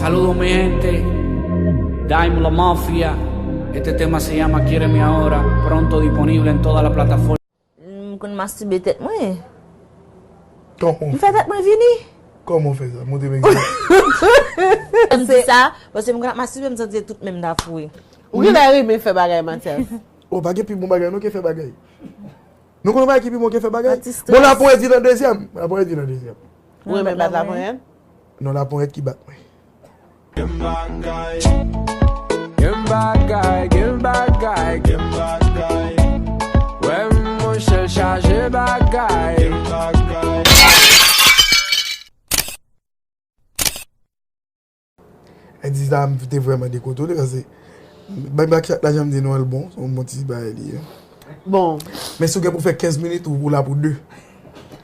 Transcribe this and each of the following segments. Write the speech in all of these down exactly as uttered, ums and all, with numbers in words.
Saludos mi gente, Dime La Mafia. Este tema se llama Quiéreme Ahora, pronto disponible en toda la plataforma. M konn mastibe tèt mwen. Kòman M w fè fè? Tèt mwen vini. Kòman w fè sa? Montre m egzanp. M di sa, paske m konn ap mastibe, m santi tout menm ta foure. Ou genlè renmen fè bagay, Mathias. Oh, pa gen pi bon bagay non ke fè bagay. Nou konn bagay ki pi bon ke fè bagay? Anti-stress. Bon, laponyèt vin an dezyèm. Laponyèt vin an dezyèm. Ou renmen bat laponyèt? Non, laponyèt ki bat mwen. Gen bagay, gen bagay, gen bagay, gen bagay. Wè monchè chaje bagay. Gen bagay. Endis la, m te vrèman dekontwole, paske bay backshot la, jan m di nou, l bon, se yon bon ti bagay li ye. Bon. Men si w gen pou fè kenz minit, ou, ou la pou de.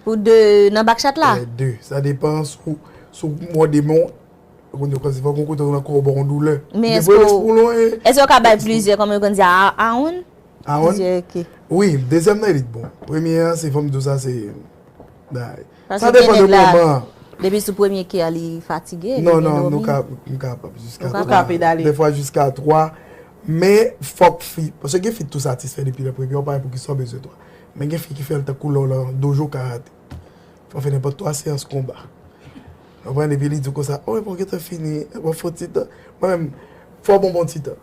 Pou de nan backshot la? Eh, de. Sa depan si w, si w mòde men w, ou konn yo kòmsi fòk yon kote nan kò w ba w yon doulè. Men Depi èske w w- pou lwen, eh, Èske w ka bay plizyè, kòm yo konn di a, a, a yon? A yon? Plizyè, ok. Wi, dezyèm nan, li t bon. Premye an, se fò m di w sa, se. Bay. Paske Sa gen depan de nèg la, moman. Depi sou premye ke a li fatige, li Non, vin non, nou dòmi. ka, nou kapab jiska Ou kapab. twa. Ou ka pedale. Defwa jiska twa. Men fòk fi, paske gen fi tou satisfè depi lè premye, ou pa wè poukisa w bezwen twa. Men gen fi ki fè l tankou lè w lan dojo karate. Fò w fè nenpòt twa seyans konba. Ou konprann? Epi li di w konsa, oh, epi w gentan fini, w ap fè yon ti tan. Mwen menm, fò w bon bon ti tan.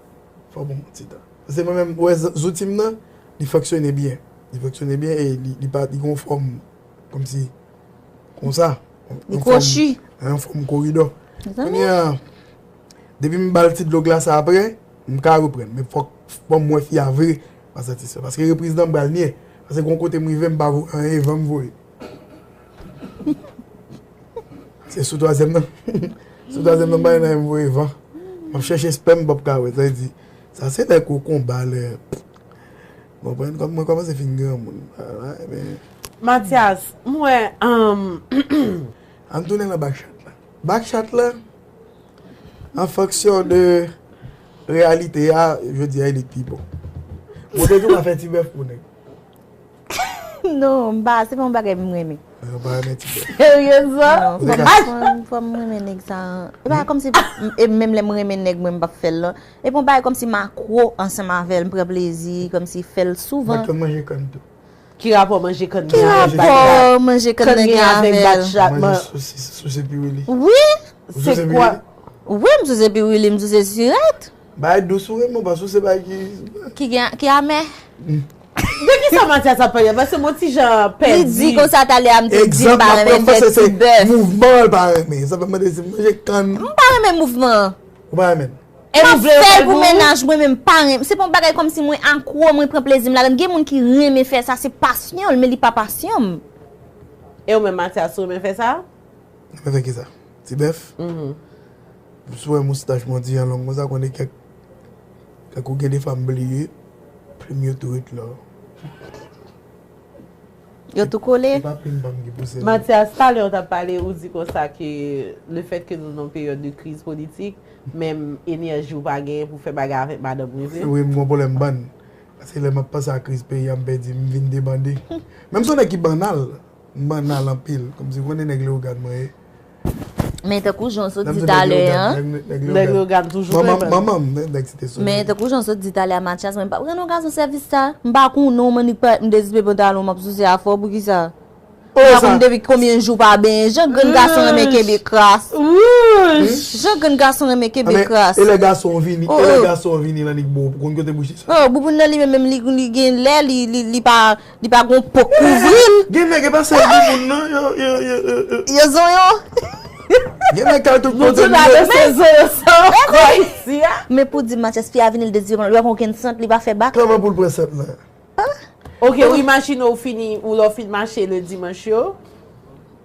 Fò w bon bon ti tan. Paske mwen menm, ou wè z- zouti m nan, li fonksyone byen. Li fonksyone byen e li, li pa, li gen yon fòm kòmsi, konsa. Li kwochi. Yon fòm koridò. Mezanmi. Kounye a, depi m ba l ti dlo glase apre, m ka reprann. Men fòk, fòk m wè fi a vre pa satisfè. Paske repriz nan m pral nye. Paske gon kote m rive, m pa voye anyen, van m voye. Se sou twazyèm nan. Sou twazyèm nan, m pa gen anyen m voye van. M ap chèche spèm, m p ap ka wè. Sa vle di, sa se lè ke w konba, lè. Konprann? Kòm mwen kòmanse fin granmoun. Ah, men Mathias, m wè, um, Ann tounen nan backshot la. Backshot la, an fonksyon de reyalite a, jodi a, li t pi bon. Ou te tou ka fè ti bèf pou nèg. Non, m pa, se pa yon bagay m renmen. Mwen pa renmen ti bèf. Seryezman? Non, fò m, fò m, fò m renmen nèg sa. E pa kòmsi, e menm lè m renmen nèg, mwen m p ap fè l, non. E pa yon bagay kòmsi m akwo ansanm avè l, m pran plezi, kòmsi fè l souvan. Mwen konn manje kann tou. Ki rapò manje kann Ki nan avèk rapò backshot? Manje kann nan gen avè l? Backshot, Manje man. Sosis, sosis piwili. Wi, Ou souse Se kwa? piwili? Wi, m souse piwili, m souse sirèt. Bay dous ou renmen, ou pa souse bay ki. Ki gen, ki amè. De ki sa Mathias ap pale? Paske mwen ti jan Li pèdi. Di konsa talè a, m te di m Egzanp, pa m ap renmen pran fè se ti bèf. Mouvman l pa renmen. Sa fè m mande si m manje kann. M pa renmen mouvman an. Ou pa renmen. E M ou ap vle yo fè fè l pou pou mennaj mwen, men m pa renmen. Se pa yon bagay kòmsi mwen akwo, mwen pran plezi m ladan. Gen moun ki renmen fè sa, se pasyon l, men li pa pasyon m. E ou menm Mathias, ou renmen fè sa? Mwen fè ki sa? Ti bèf? Si w wè moustach mwen di an long konsa, konnen kèk, kèk ou gen de fwa m bliye, plim yo tou ret la. Yo tou kole. Se pa plim pa m ki pouse l. Mathias, talè ou t ap pale, ou di konsa ke lefètke nou nan yon peryòd de kriz politik, menm enèji ou pa genyen pou fè bagay avèk madanm ou vre. Wi, m gon pwoblèm bann. Paske lè m ap panse a kriz peyi a, m pèdi, m vin debande. Menm si w nèg ki bannal, m bannal anpil. Kòmsi w konnen nèg Leyogàn mwen ye. Men tankou jan w sot Lè m di di nèg talè Leyogàn, an. nèg, nèg Nèg Leyogàn. Leyogàn toujou Manman, renmen. Manman m, nèg, nèg Site Solèy. Men tankou jan w sot di talè a Mathias, mwen pa pran yon gason sèvis sa. M pa konn non, m annik parèt, m dezipe pantalon, m ap souse afè w, poukisa? M pa konn depi konbyen jou pa benyen. Jan grenn gason renmen kenbe kras. Jan grenn gason renmen kenbe kras. E lè gason vini, e lè gason vini, l annik bon, ou konn kote bouche sa. Oh, bouboun nan li menm, menm li, li gen lè, li, li, li pa, li pa gon po kouvri l. Gen nèg e pa sèl bouboun nan, yo, yo, yo, yo, yo. Yo zonyon. Gen nèg k al tout Nou kote tou la de se zonyon sa ankò isi a. Men pou di Mathias, fi a vini, l dezipe pantalon, li pa konn okenn sant, li pa fè bak. Kòman pou l pran sant lan? Ok, ou imajine ou fini, ou lè w fin mache le dimanch yo.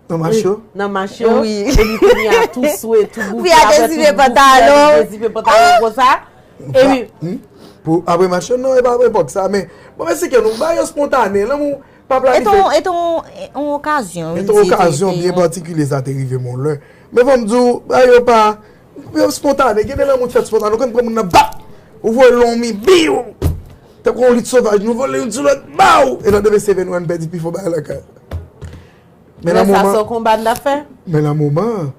Nan mach yo? Nan mach yo. Wi. Epi kounye a tou swe, tou bouke. Fi a Apre dezipe tou bouke, pantalon. dezipe pantalon konsa. Epi, Hmm? Pou, apre mach yo? Non, e pa epòk sa, men bon, men si ke nou, bagay yo spontané, lanmou pa E ton, planifye. E ton, e ton okazyon. E ton okazyon byen patikilye sa te rive m yon lè. Men fò m di w, bagay yo pa, yo spontané, gen de lanmou ki fèt spontané, ou konn pran moun nan, bap! Ou voye l yon mi, biw! Tankou yon lit sovaj, nou vole youn sou lòt, baw! E nan demen seven one pèdi pifò bagay lakay. Men lè nan sa moman, se yon konba n t ap fè? Men nan moman,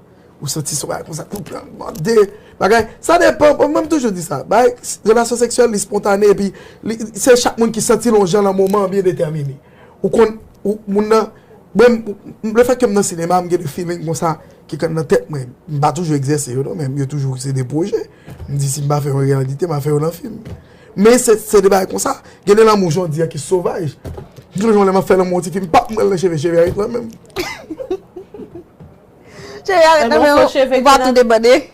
Ou santi se yon bagay konsa, tout pran mande bagay. Sa depan, mwen m toujou di sa. Bagay, relasyon seksyèl, li spontane, epi li, se chak moun ki santi l yon jan nan moman an byen detèmine. Ou konn, ou, moun nan, mwen, m- lefètke m nan sinema, m gen de feeling konsa ki konn nan tèt mwen. M pa toujou egzèse yo, non, men yo toujou se de pwojè. M di, si m pa fè yo an reyalite, m a fè yo nan fim. Men se, se de bagay konsa. Gen de lanmou, jan w di a, ki sovaj. M sonje yon lè m ap fè lanmou yon ti fi, m pap mwen nan cheve, cheve a ret la menm. Cheve a ret la menm, ou pa tou debande.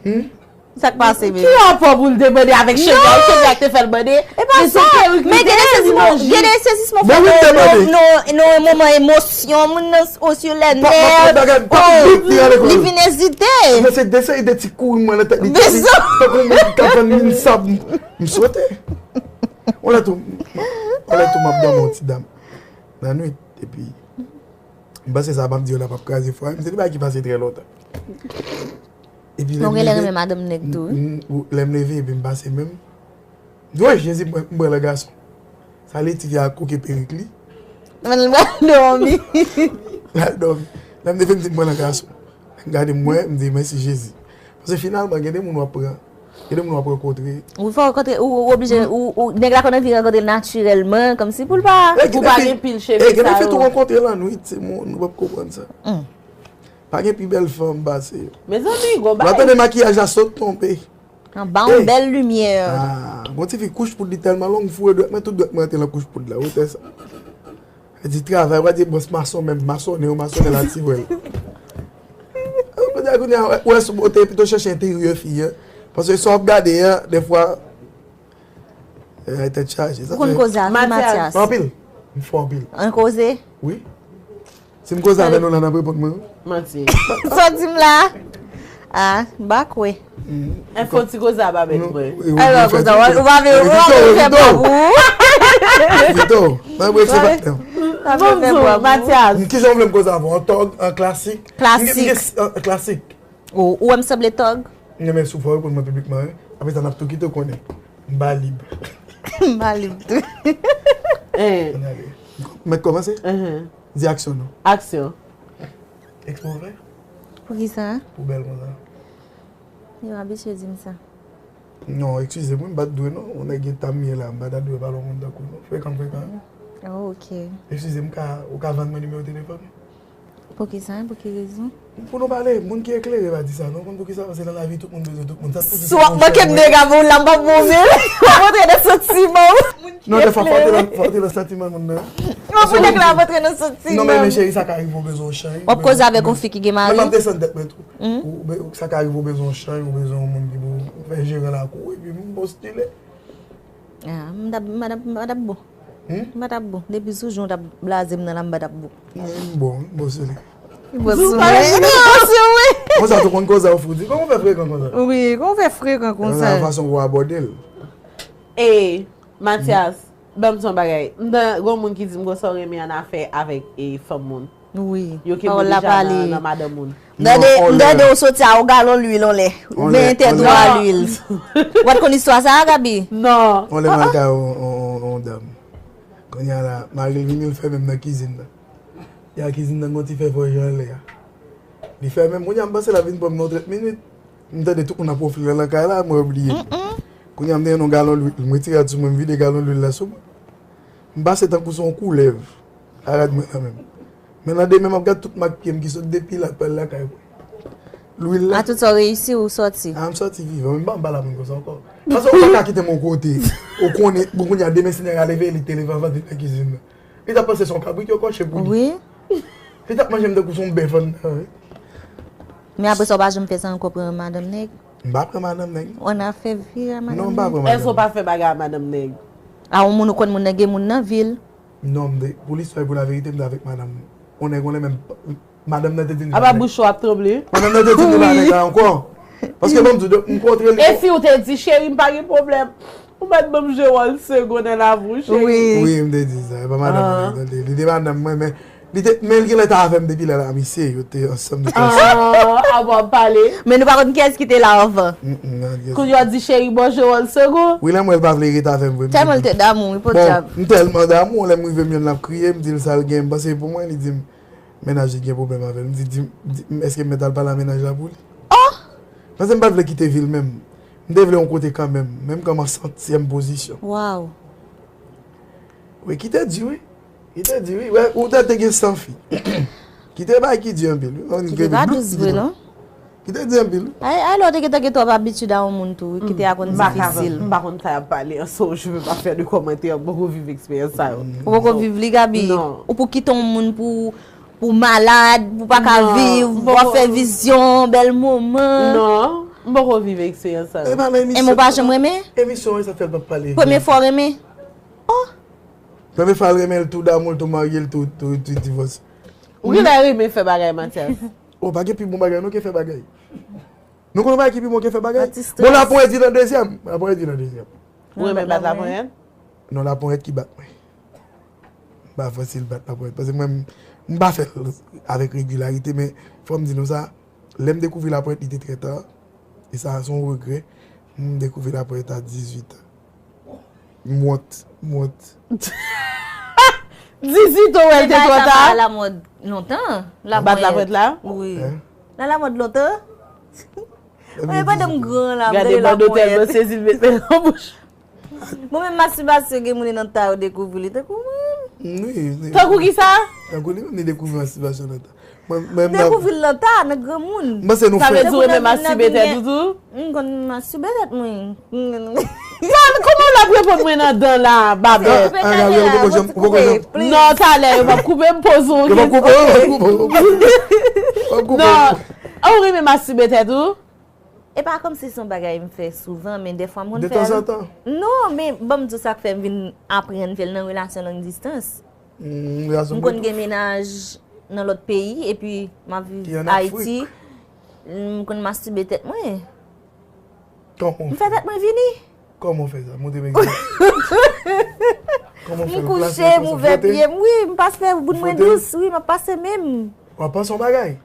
Sa k pase, bebe? Ki rapò pou l debande avèk cheve a? Cheve a k te fè l bande. E pa sa. Men gen de sezisman, gen de sezisman fè nan yon moman emosyon, moun nan osye lè nèv, li vin ezite. Mwen se de seri de ti kouri mwen nan tèt li. Tankou moun ki ka vann min sab, m swete. Yon lè tou, yon lè tou m ap dòmi yon ti dam nan nwit, epi m panse sa m ap di yo la p ap kraze fwa m, se de bagay ki pase trè lontan. Epi lè m leve, lè m leve epi m pase menm, m di, woy Jezi, m pran lè gason. Sa li ti fi a koke perik li. L al dòmi. L al dòmi. Lè m leve m di m pran lè gason. Lè m gade m wè, m di mèsi Jezi. Paske finalman gen de moun w ap pran, gen de moun w ap rankontre. Ou fè rankontre, ou oblije, ou nèg la konn anvi rankontre l natirèlman, kòmsi pou l pa. Ou pa gen pil cheve sa yo. Gen de fi tou rankontre lannwit, se moun, nou p ap konprann sa. Pa gen pi bèl fanm pase yo. Mezanmi, gon bagay. W ap tande makiyaj la sot tonbe. Anba yon bèl limyè. Ah, gon ti fi kouch poud li tèlman long, m foure dwèt mwen, tout dwèt mwen rantre nan kouch poud la, wotè sa. Li di travay, w a di bòs mason menm, masonnen, w masonnen la ti vwèl. Kounye a, kounye a, ou wè sou bote, pito chèche enteryè fi an. Paske sa w ap gade an, defwa, ay tèt chaje. Ou konn koze ak Matyas? Anpil. M fò anpil. An koze? Wi. Si m koze avè nou la, n ap reponn mwen wi. Manti. Sa w di m la? Ah, m pa kwè. Enfo ti koze a pa bèt mwen. Alò, koze a, ou pa vle, ou pa vle fè bwa pou ou? Vito, nan brek se pa. Bon, Matyas. Kijan w vle m koze avè w? An tòg, an klasik? Klasik. Klasik. Ou wè m sanble tòg? M renmen si w fè w reponn mwen piblikman wi. Apre sa, n ap tou kite w konnen. M pa lib. M pa lib tou. Ann ale. Mèt kòmanse? Di aksyon non. Aksyon. Eksprè w fè? Poukisa? Pou bèl konsa. Yo abitye di m sa. Non, eskize m wi, m pa t dwe non. Yon nèg gen tan m ye la, m pa ta dwe pale yon moun tankou w non. Frekan m frekan wi. Oh, ok. Eskize m, ou ka vann mwen nimewo telefòn ou? Poukisa? Pou ki rezon? Pou nou pale, moun ki eklere pa di sa non. Ou konn poukisa? Paske nan lavi tout moun bezwen tout moun. Sa k pou di. Si w ap manke m dega pou w la, m p ap bon vre. W ap rantre nan santiman w. Non, dèfwa fò w te nan, fò w te nan santiman moun nan. Non, pou nèg la ap rantre nan santiman. Non, men, men cheri, sa ka rive w bezwen yon chay. W ap koze avèk yon fi ki gen mari. Men m ap desann tèt mwen tou. Ou be- ou- sa ka rive w bezwen yon chay, ou bezwen yon moun ki pou fè jeran lakou w, epi m postile. Ah, m t ap, m pa t ap, m pa t ap bon. M pa t ap bon. Depi sou jan w t ap blaze m nan la, m pa t ap bon. M bon, m bon sou li. M bon sou mwen. M bon sou mwen. Konsa tou konn koze a w fou di. Kòman w fè frekan konsa? Wi, kòman w fè frekan konsa? Nan fason pou w abòde l. E, Matyas, ban m di w yon bagay. M tande gon moun ki di m konsa w renmen annafè avèk e fanm moun. Wi. Yo kenbe w deja nan madanm moun. M tande, m tande ou soti a yon galon lwil yon lè. Ou benyen tèt ou a lwil. Ou pa t konn istwa sa a, Gaby? Non. Yon lè m al kay yon, yon, yon, yon dam. Kounye a la, mari l vini, l fèmen m nan kizin nan. Li al kizin nan, gen yon ti fè vòyè anlè a. Li fèmen m, kounye a m panse l ap vin pran m nan yon trant minit. M tande tout moun ap wonfle nan kay la, mwen bliye l. Kounye a m te jwenn yon galon lwil, m retire l sou mwen, m vide galon lwil la sou mwen. M pase tankou se yon koulèv a rad mwen nan men m. Men nan demen m ap gad tout mak pye m ki sot depi la pral lakay mwen. Lwil la. A tout sa w reyisi, ou sòti? A, m sòti vivan, men m pa anba la moun konsa ankò. Paske ou pa ka kite m yon kote, ou konnen, bon, kounye a demen Senyè a leve, li te leve anvan vin nan kizin nan. Li t ap panse se yon kabrit yo kòche pou li. Wi. Li t ap manje m tankou se yon bèf anndan, wi. Men apre sa, ou pa janm fè sa ankò, pran madanm nèg? M pa pran madanm nèg. Ou annafè vire a madanm nèg? Non, m pa pran madanm nèg. Èske ou pa fè bagay a madanm nèg? A yon moun ou konn moun nan gen moun nan vi l. Non, m te, pou listwa e pou laverite, m te avèk madanm. Yon nèg, yon lè menm, madanm nan te di m li pa nèg. Apa bouch ou ap tranble? Madanm nan te di m li pa nèg la ankò. Paske ban m di w, m kontre li. E fi w te di, cheri, m pa gen pwoblèm. Ou mèt ban m jwe wòl segon nan lavi w, cheri. Wi. Wi, m te di sa. E pa madanm mwen, tande. Li te madanm mwen, men li te, men l genlè ta avè m depi lè la, misye, yo te ansanm, nou te ansanm. Ah, ah, w ap pale. Men nou pa konn kiyès ki te la anvan. Mm, mm, non, kiyès. Kounye a w ap di cheri, ban m jwe wòl segon. Wi, lè m wè l pa vle rete avè m vre, m di. Tèlman l te damou, wi, podyab. Bon, m tèlman damou, lè m rive m jwenn l ap kriye, m di l sa l gen, m panse pou mwen, li di m, mennaj li t gen pwoblèm avè l. M di, di, di, èske m mèt al pale a mennaj la pou li? Oh! Paske m pa t vle kite vil menm. M te vle yon kote kanmenm, menm kan m an setyèm pozisyon. Waw. Wi, ki te di wi. Ki te di wi. Wè, ou ta te gen san fi. Ki te bay ki di anpil wi. Ki te pa dous vre non. Ki te di anpil. Ay, ay, lè w te gentan gen twòp abitid a yon moun tou, wi, ki te a konn difisil. M pa konn sa y ap pale an so, je veux pas faire de commentaires, m poko viv eksperyans sa yo. Ou poko viv li, Gaby? Non. Ou pou kite yon moun pou, pou malad, pou pa ka viv, pou ap fè vizyon, bèl moman. Non, m poko viv eksperyans sa yo. E pa nan emisyon. Enben ou pa janm renmen? Emisyon an, sa fè l p ap pale. Premye fwa w renmen? Oh! Premye fwa l renmen l tou damou l tou marye l tou, tou, tou divòse. Ou genlè renmen fè bagay, Mathias. Oh, pa gen pi bon bagay non ke fè bagay. Nou konn bagay ki pi bon ke fè bagay? Bon, laponyèt vin an dezyèm. Laponyèt vin an dezyèm. Ou renmen bat laponyèt? Non, laponyèt ki bat mwen. M pa fasil bat laponyèt. Paske mwen, m pa fè l avèk regilarite, men fò m di nou sa, lè m dekouvri laponyèt, li te trè ta. E sa, se yon regrè. M dekouvri laponyèt a dizuit an. M wont, m wont. Dizuit an, wè, l te twò ta. Bagay sa pa alamòd lontan. Bat laponyèt la? Wi. L alamòd lontan. Mwen, pandan m gran la, m tande laponyèt. Gade bòdotèl nan sezi l met men nan bouch. Mwen menm mastibasyon gen moun nan ta yo dekouvri li tankou mwen. Wi, wi. Tankou kisa? Tankou li menm li dekouvri mastibasyon nan ta. Mwen, mwen, mwen dekouvri l nan ta, nan granmoun. Mwen se nou fè. Sa vle di ou renmen mastibe tèt ou tou? M konn mastibe tèt mwen. Kòman w ap reponn mwen nan dan la, babèt? Ariel, ou poko janm, ou poko janm. Non, talè, yo p ap koupe m poze w yon kesyon. Yo p ap koupe w, yo p ap koupe w. Non, ou renmen mastibe tèt ou? E pa kòmsi se yon bagay m fè souvan, men dèfwa m konn fè l. De tanzantan? Non, men ban m di w sa k fè m vin aprann fè l nan relasyon long distans. M konn gen mennaj nan lòt peyi, epi m ap viv Ayiti. M konn mastibe tèt mwen. M fè tèt mwen vini. Kòman w fè sa? Montre m egzanp. Kòman w fè? M kouche, m ouvè pye m, wi, m pase bout mwen dous, wi, m ap pase men m. W ap panse yon bagay?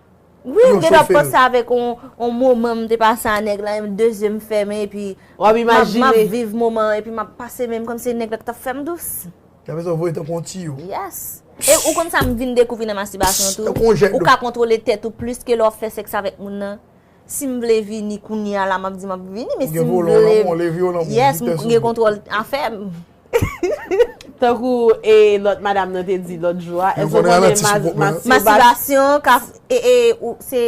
Wi, m gentan ap panse avèk yon, yon moman m te pase a nèg la, dezyèm fèmen, epi m ap, m ap viv moman an, epi m ap pase men m kòmsi nèg la t ap fè m dous. Sa vle di w voye tankou yon tiyo. Yes. E ou konn sa m vin dekouvri nan mastibasyon tou? Tankou yon jèt dlo. Ou ka kontwole tèt ou plis ke lè w ap fè sèks avèk moun nan. Si m vle vini kounye a la, m ap di m ap vini, men si m vle. Ou gen volo nan men w, leve w nan men w. Yes, m gen kontwòl afè m. Tankou e lòt madanm nan te di lòt jou a, èske w konnen mastibasyon? Mastibasyon ka, e, e, ou, se,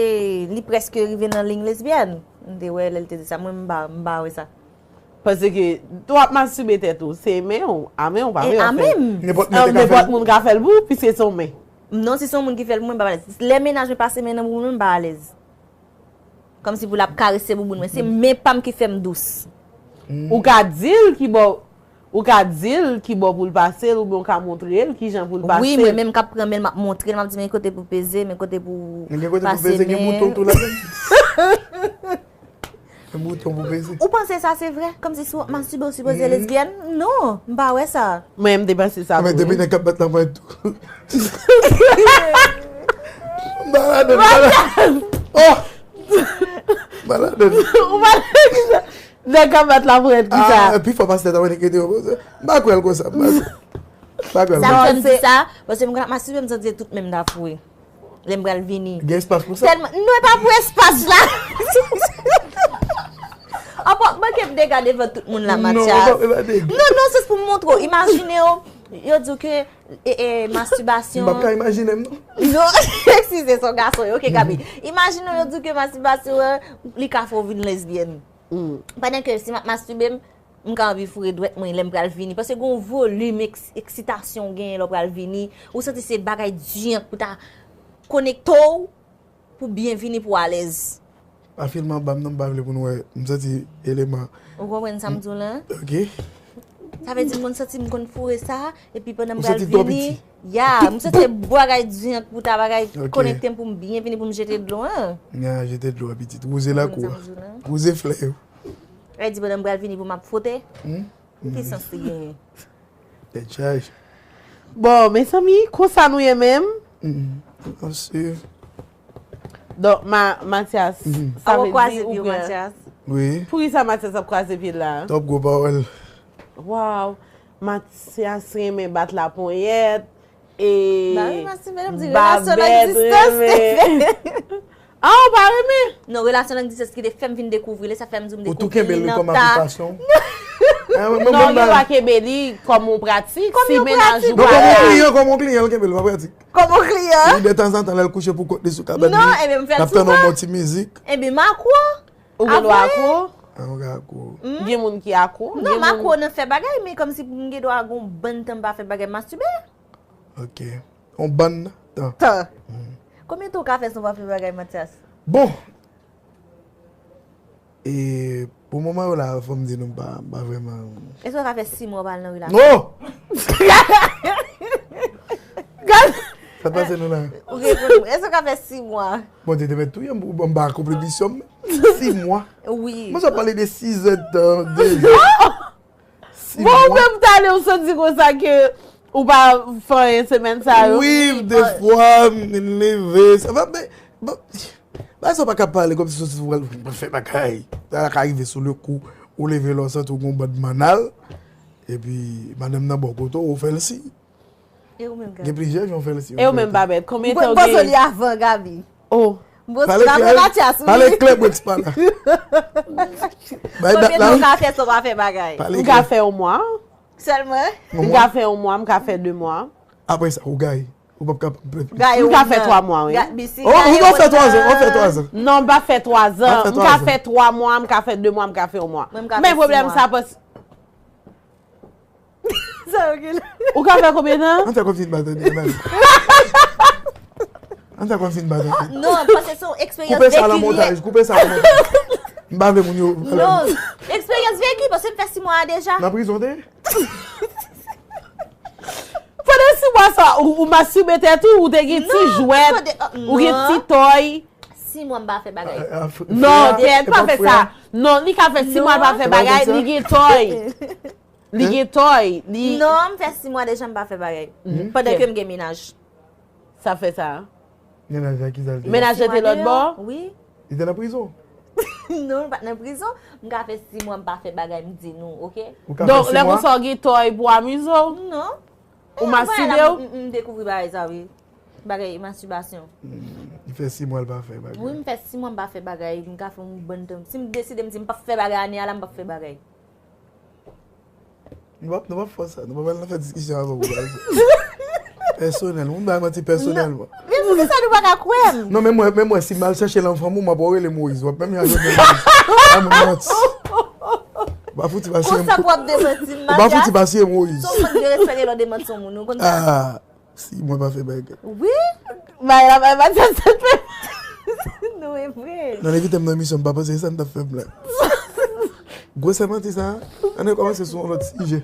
li prèske rive nan liy lesbyèn. M te wè lè l te di sa, mwen m pa, m pa wè sa. Paske, w ap mastibe tèt ou, se men w, a men w, pa vre w ap fè l. Nenpòt moun ka fè l pou ou, piske se yon men. Non, si se yon moun ki fè l pou mwen, m pa alèz. Lè mennaj mwen pase men nan bouboun mwen, m pa alèz. Kòmsi pou l ap karese bouboun mwen. Se men pa m ki fè m dous. Ou ka di l ki bò, ou ka di l ki bò pou l pase l, oubyen ou ka montre l kijan pou l pase l. Wi, mwen menm k ap pran men l, m ap montre l, m ap di, men kote pou peze, men kote pou pase men. Gen kote pou peze, gen bouton tou ladann. Gen bouton pou peze. Ou panse sa se vre? Kòmsi si w ap mastibe, ou sipoze lesbyèn? Non, m pa wè sa. Mwen, m te panse sa tou. Depi nèg k ap bat lanmò tou. M pa ladann, m pa ladann. Oh! M pa ladann. Ou pa ladann kisa? Nèg k ap bat laprèt kisa? Ah, pi fò pastè ta wè nèg rete yo. M pa kwè l konsa. M pa kwè l konsa. Sa k fè m di sa, paske m konn ap masibe, m santi se tout men m ta foure. Lè m pral vini. Gen espas pou sa? Tèlman, non, e pa pou espas la. Apa, manke m dega devan tout moun la, Mathias. Non, non, se pou m montre w. Imajine w, yo di w ke e, e, mastibasyon. M p ap ka imajine m, non. Non, eskize, se yon gason, ok, Gaby. Imajine w, yo di w ke mastibasyon an, li ka fè w vin lesbyèn. Pandan ke si m ap mastibe m, m ka anvi foure dwèt mwen lè m pral vini. Paske gen yon volim eks-, eksitasyon w genyen lè w pral vini. Ou santi se bagay di ank pou ta konekte w. Pou byen vini pou alèz. Pa filme anba m non, m pa vle pou nou wè. M santi eleman. Ou konprann sa m di w la? Ok. Sa vle di m konn santi m konn foure sa, epi pandan m pral vini, ya, m santi se bagay di ank pou ta bagay konekte m pou m byen vini pou m jete dlo an. Ya, jete dlo a pitit. Wouze lakou a. Wouze flè yo. Sa vle di pandan m pral vini pou m ap fwote? Ki sans li genyen? Tèt chaje. Bon, mezanmi, konsa nou ye menm? Mm, mwen swiv. Donk, Ma-, Mathias, sa vle di ou pran. Wi. Poukisa Mathias ap kwaze pye l la? Twòp gwo pawòl. Waw. Mathias renmen bat laponyèt. E. Ba wi, Mathias, menm di relasyon long distans. Ah, ou pa renmen? Non, relasyon long distance ki te fè m vin dekouvri li, sa fè m di w m dekouvri li nan ta. Ou tou kenbe li kòm aplikasyon? Non, ou pa kenbe li kòm yon pratik, si mennaj ou pa la. Non, kòm yon kliyan, kòm yon kliyan, l kenbe l pa pratik. Kòm yon kliyan? Wi, detanzantan, lè l kouche pou kont li sou kabann li, l ap tann yon bon ti mizik. Ebyen, m akwo. Ou gen dwa akwo? Ah, ou gen akwo. Gen moun ki akwo. Non, m akwo nan fè bagay, men kòmsi m gen dwa gen yon bann tan m pa fè bagay, mastibe. Ok. On bann tan. Tan. Konbyen tan w ka fè san w pa fè bagay, Mathias? Bon. E pou moman yo la, fò m di nou m pa, m pa vrèman. Èske w ka fè sis mwa w pa al nan relasyon? Non! Gad! Sa t pase nou la? Ou reponn mwen. Èske w ka fè sis mwa? Bondye te mèt touye m, m pa akonpli misyon m. Sis mwa. Wi. Mwen sa pale de sis èdtan, de jou. Sis mwa. Bon, ou menm tale ou santi konsa ke ou pa fè anyen semèn sa yo. Wi, defwa, m vin leve. Sa va, men, bon, bagay sa w pa ka pale kòmsi se w pral fè bagay. Sa ka rive sou le kou, ou leve la, w santi w gon bann mannal. Epi, madanm nan bò kote w, ou fè l si. E ou menm, Gaby? Gen plizyè jan w fè l si. E ou menm, Babette, konbyen tan w genyen? Mwen poze li avan, Gaby. Oh. Pale klè, pale klè, Brix pa la. Bay dat la. Konbyen tan w ka fè san w pa fè bagay? M ka fè yon mwa. Sèlman? M ka fè yon mwa, m ka fè de mwa. Apre sa, ou gaye. Ou p ap kapab. M ka fè twa mwa, wi. Oh, ou ka fè twa zan, ou fè twa zan. Non, m pa fè twa zan. M ka fè twa mwa, m ka fè de mwa, m ka fè yon mwa. Men pwoblèm sa, pas Sa yo gen la. Ou ka fè konbyen tan? Ann fè konfin bat tande, ann ale. Ann fè konfin bat tande. Non, paske se yon eksperyans veki li ye. Koupe sa nan montaj, koupe sa nan montaj. M pa vle moun yo. Non, eksperyans veki, paske m fè sis mwa a deja. Nan prizon te? Pandan sis mwa sa, ou, ou mastibe tèt ou, ou te gen ti jwèt, ou gen ti tòy. Sis mwa m pa fè bagay. Non, tèt pa fè sa. Non, li ka fè sis mwa l pa fè bagay, li gen tòy. Li gen tòy, li. Non, m fè sis mwa deja m pa fè bagay. Pandan ke m gen mennaj. Sa fè sa. Mennaj la ki sa l te? Mennaj la te lòt bò? Wi. Li te nan prizon? Non, li pa t nan prizon. M ka fè sis mwa m pa fè bagay, m di nou, oke? Donk, lè konsa w gen tòy pou amize w? Non. Ou mastibe w? M, m dekouvri bagay sa, wi. Bagay mastibasyon. Li fè sis mwa l pa fè bagay. Wi, m fè sis mwa m pa fè bagay. M ka fè yon bann tan. Si m deside m di m p ap fè bagay ane a la, m p ap fè bagay. Nou p ap, nou p ap fè sa. Nou p ap al nan fè diskisyon avè w pou bagay sa. Pèsonèl. Moun bay manti pèsonèlman. Men poukisa nou pa ka kwè m? Non, men mwen, men mwen, si m al chèche l an fanm ou, m ap rele Moyiz. W ap menm jan jwenn Moyiz. Bay moun manti. Ou pa fouti pa siye Moyiz. Konsa pou w ap demanti m, Mathias? Ou pa fouti pa siye Moyiz. Se yon mank de respè ke lè w demanti yon moun, ou konn sa? Ah. Si mwen pa fè bagay. Wi. Bay la, bay Mathias, sa fè. Non, e vre. Nan envite m nan emisyon, m pa panse se sa n t ap fè m la. Gwosè manti sa, ann rekòmanse sou yon lòt sijè.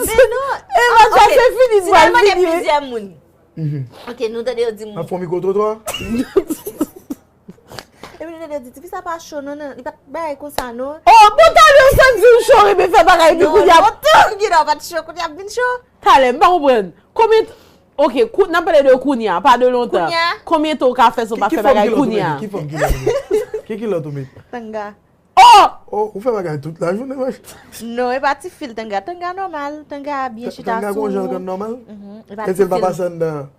Men non. E Mathias, se fini, se pral fini, wi. Plizyè moun. Oke, nou tande yo di m. N ap fè yon mikwo twotwa? Epi nou tande yo di, tifi sa pa cho, non, non, li pa t bagay konsa, non. Oh, bon, talè w santi w cho, renmen fè bagay, epi kounye a. Non, lontan, m gen nan pa t cho, kounye a m vin cho. Talè, m pa konprann. Konbyen, oke, kou-, n ap pale de kounye a, pa de lontan. Kounye a? Konbyen tan w ka fè san w pa fè bagay kounye a? Ki fòm kilòt ou met? Ki kilòt ou met? Tanga. Oh! Oh, ou fè bagay tout lajounen, wè. Non, e pa ti fil tanga. Tanga nòmal. Tanga byen chita sou. Tanga gon jan l konn nòmal? Mhm. E pa ti fil. Èske l pa pase anndan,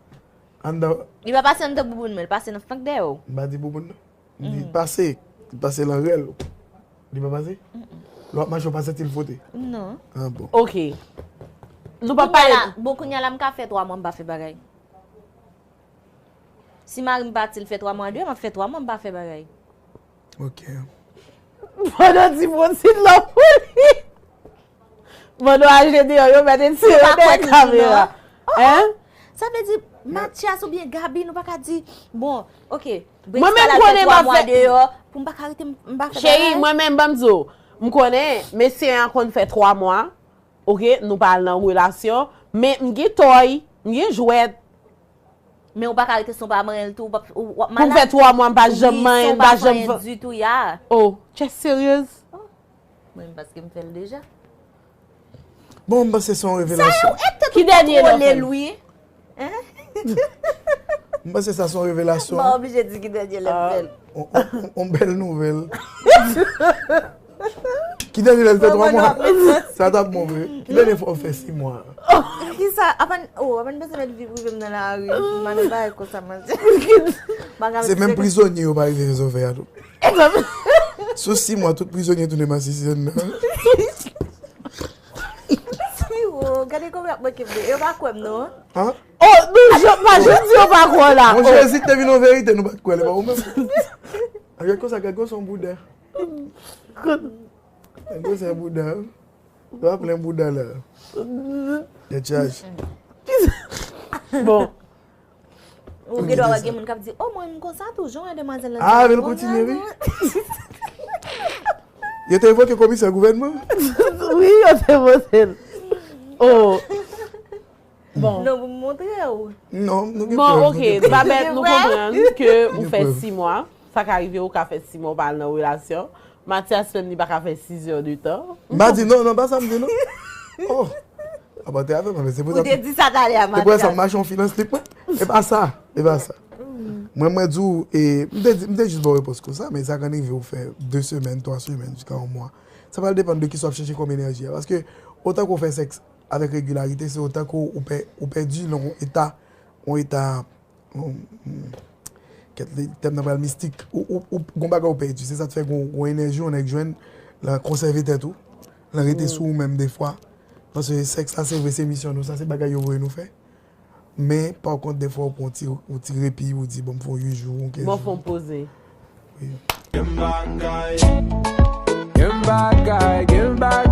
anndan? Li pa pase anndan bouboun mwen, li pase nan flank dèyè w. M pa di bouboun, non. M di pase, li pase nan rèl ou. Li pa pase? Lè w ap mache, w pa santi l fwote? Non. Ah, bon. Oke. Nou pa pale. Kounye a la, bon, kounye a la, m ka fè twa mwa m pa fè bagay. Si mari m pati, l fè twa mwa deyò, m ap fè twa mwa m pa fè bagay. Ok. Pandan ti pwotit la pou li. Pandan w achte deyò, yo mèt etire dèyè kamera. Hein? Sa vle di, Mathias oubyen Gaby, nou pa ka di, bon, ok, Brix pa la fè twa mwa deyò, pou m pa ka rete, m pa fè bagay. Cheri, mwen menm, ban m di w, m konnen mesye an konn fè twa mwa, ok, nou pa al nan relasyon, men m gen tòy, m gen jwèt. Men ou pa ka rete san w pa manyen l tou, w ap, w ap malad. Pou m fè twa mwa, m pa janm manyen, m pa janm fè anyen ditou, ya. Oh, just serious? Oh. Mwen, paske m fè l deja. Bon, m panse se yon revelasyon. Sa yo, e tèt ou kontwole l, wi. Hein? M panse sa se yon revelasyon. M pa oblije di ki dènye lè m fè l. On, on, on, on bèl nouvèl. Ki dènye lè l fè twa mwa? Sa t ap bon vre. Ki dènye fwa w fè sis mwa? Ki Sa, avan, oh, avan bezwen met vi prive m nan lari. M pa nan bagay konsa, manzè. Se menm prizonye yo pa rive fè sa w fè a tou. Sou sis mwa, tout prizonye tounen masisi anndan. Wi, oh, gade kòman y ap moke m. Yo pa kwè m, non. Oh, nou, pa jodi yo pa kwè w la. Monchè, si te vin yon verite, nou pa t kwè l, e pa ou menm. Gad konsa, gad konsa yon bouda. Gad konsa yon bouda. Yo ap plen bouda la. Tèt chaje. Bon. Ou gen dwa wè gen moun k ap di, oh, mwen, m konsa tou, jan w wè demwazèl lan. Ah, men l kontinye, wi. Yo te evoke komisè gouvènman? Wi, yo te vote l. Oh. Bon. Non, pou m montre w. Non, nou gen prèv. Bon, ok, Babette, nou konprann ke ou fè sis mwa. Sa ka rive ou ka fè sis mwa ou pa al nan relasyon. Mathias menm li pa ka fè sis heures de temps. M pa di non, non, pa sa m di non. Oh. Apa te avè mwen, se pou sa. Ou te di sa talè a, Mathias. Te pou sa m mache yon filans trip mwen. E pa sa, e pa sa. Mwen, mwen di w, e, m te di, m te jis ba w repons konsa, men sa konn rive ou fè de semèn, twa semèn, jiska yon mwa. Sa pral depann de kisa w ap chèche kòm enèji a. Paske, otan ke w fè sèks avèk regilarite, se otan ke w pè, ou pèdi nan yon eta, yon eta, kèt, tèm nan pral mistik. Ou, ou, ou, gon bagay ou pèdi. Se sa k fè gon, gon enèji yon nèg jwenn, l konsève tèt ou, l rete sou ou menm defwa. Paske sèks la, se vre, se misyon nou, sa se bagay yo voye nou fè. Men, pa kont, defwa, ou pran ti, ou ti repi, ou di, bon, m fè yon uit jou, yon kenz jou. Bon, fè yon poze. Wi. Gen bagay, gen bagay, gen bagay.